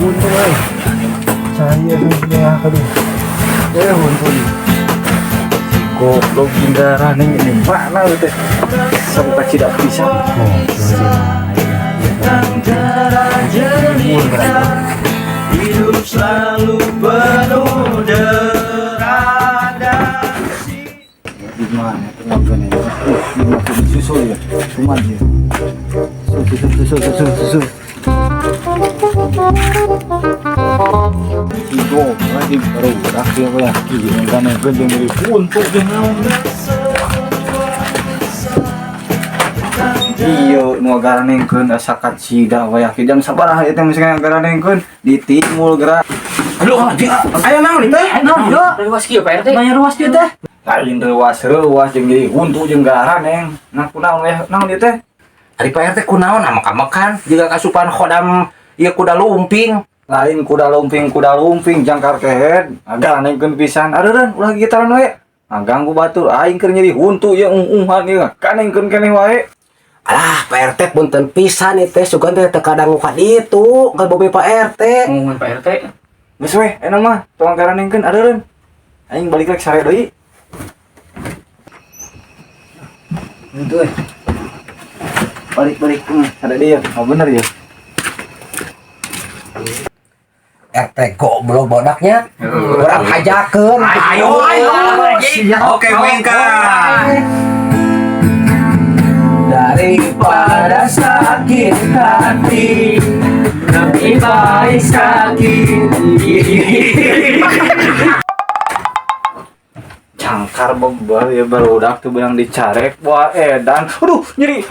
Huntu euy. Caya ya aduh. Eh huntu. Si goblok jeung ning di mana teh? Sampai tidak bisa. Oh, Hidup selalu penuh derah dan Di mana tuh ya? Di mana susul ya? Kuman ya. Susul susul susul susul. Si goblok di barudak ya ya. Ieu kan jeung dari huntu jeung naon. Iya, nu garanengkeun asa kacida wayah jam sabaraha ieu teh misalnya garanengkeun ditimul gerak. Aduh, anjing. Aya naon teh? Naon yo? Ruas kieu Pak RT. Bayar ruas kieu teh. Lain reuas-reuas jeung jadi huntu jeung garaneng. Nah, kunaon weh naon ieu teh? Ari Pak RT kunaon amek-amekan jiga kasupan khodam ieu kuda lumping. Lain kuda lumping jangkar kehed. Garanengkeun pisan. Areureun ulah gitaran we. Ganggu batur aing keur nyeri huntu ieu ung-unghan ieu ganengkeun keneh wae. Alah, Pak RT punten pisan ieu teh sugan teh teu kadangu ka ditu ka bobe Pak RT. Ngomongin Pak RT. Geus weh, enak mah tong garanengkeun areureun. Aing balik lagi sare deui. Itu eh. Balik-balik ada dia. Oh bener ya. RT goblok bodaknya. Urang hajakeun. Ayo, ayo. Oke, mainkan. Daripada sakit hati, lebih baik sakit gigi. Cangkar bebal ya barudak tuh benang dicarek wah edan. Aduh, nyeri.